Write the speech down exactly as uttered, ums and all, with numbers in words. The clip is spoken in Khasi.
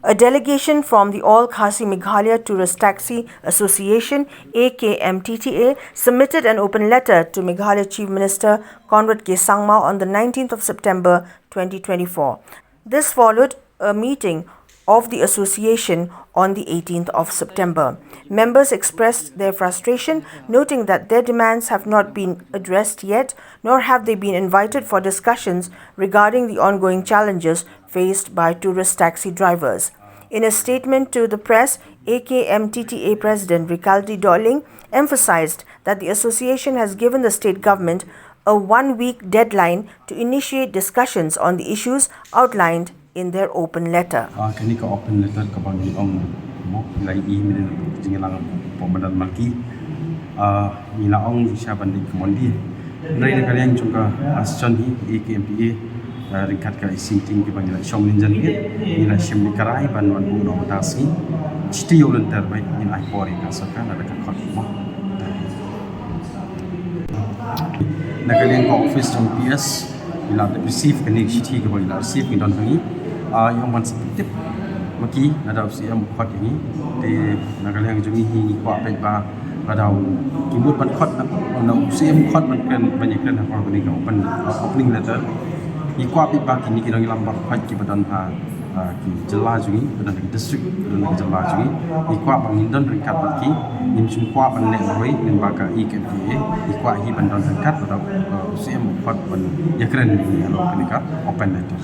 A delegation from the All Khasi Meghalaya Tourist Taxi Association, A K M T T A, submitted an open letter to Meghalaya Chief Minister Conrad K Sangma on the nineteenth of September twenty twenty-four. This followed a meeting of the association on the eighteenth of September. Members expressed their frustration, noting that their demands have not been addressed yet, nor have they been invited for discussions regarding the ongoing challenges faced by tourist taxi drivers. In a statement to the press, A K M T T A President Rikaldi Dohling emphasized that the association has given the state government a one-week deadline to initiate discussions on the issues outlined in their open letter. Ah, kane ka open letter kaba ngi ong mo, ngi la ïohi mynne na ka jingïalang pom madan Malki. Ah, ngi la ong sha ban dei ka mon die. Hynrei na ka liang jong ka, ah, session hi, A K M T A, ah, ryngkat ka ïa ki sing ting kiba ngi la shong lynjan hi, ngi la shim ka rai ban wan buh noh mynta ka sngi. Shiteng ïa u lynter ba ngin ai por ïa ka sorkar lada ka khot mo. Na ka liang ka office jong P S, ngi la receive kane ka shithi kaba ngi la receive, ngi don ha ngi. Ah, ïa ong ban sa pyntip ma ki lada u C M u khot ïa ngi. Te na ka liang jong ngi hi ngi kwah peit ba lada u, ki mut ban khot na, na u C M u khot ban kren, ban ïakren ha por kane ka open, uh, opening letter. Ngi kwah peit ba kine ki nongïalam baroh khoit kiba don ha, uh, ki jylla jong ngi, ba don ha ki district, ba don ha ki jylla jong ngi. Ngi kwah ba ngin don ryngkat bad ki, ngim shym kwah ban leh marwei, ngin ba ka A K M T A, ngi kwah hi ban don ryngkat bad, uh, u C M u khot ban ïakren ïa ngi halor kane ka open letter.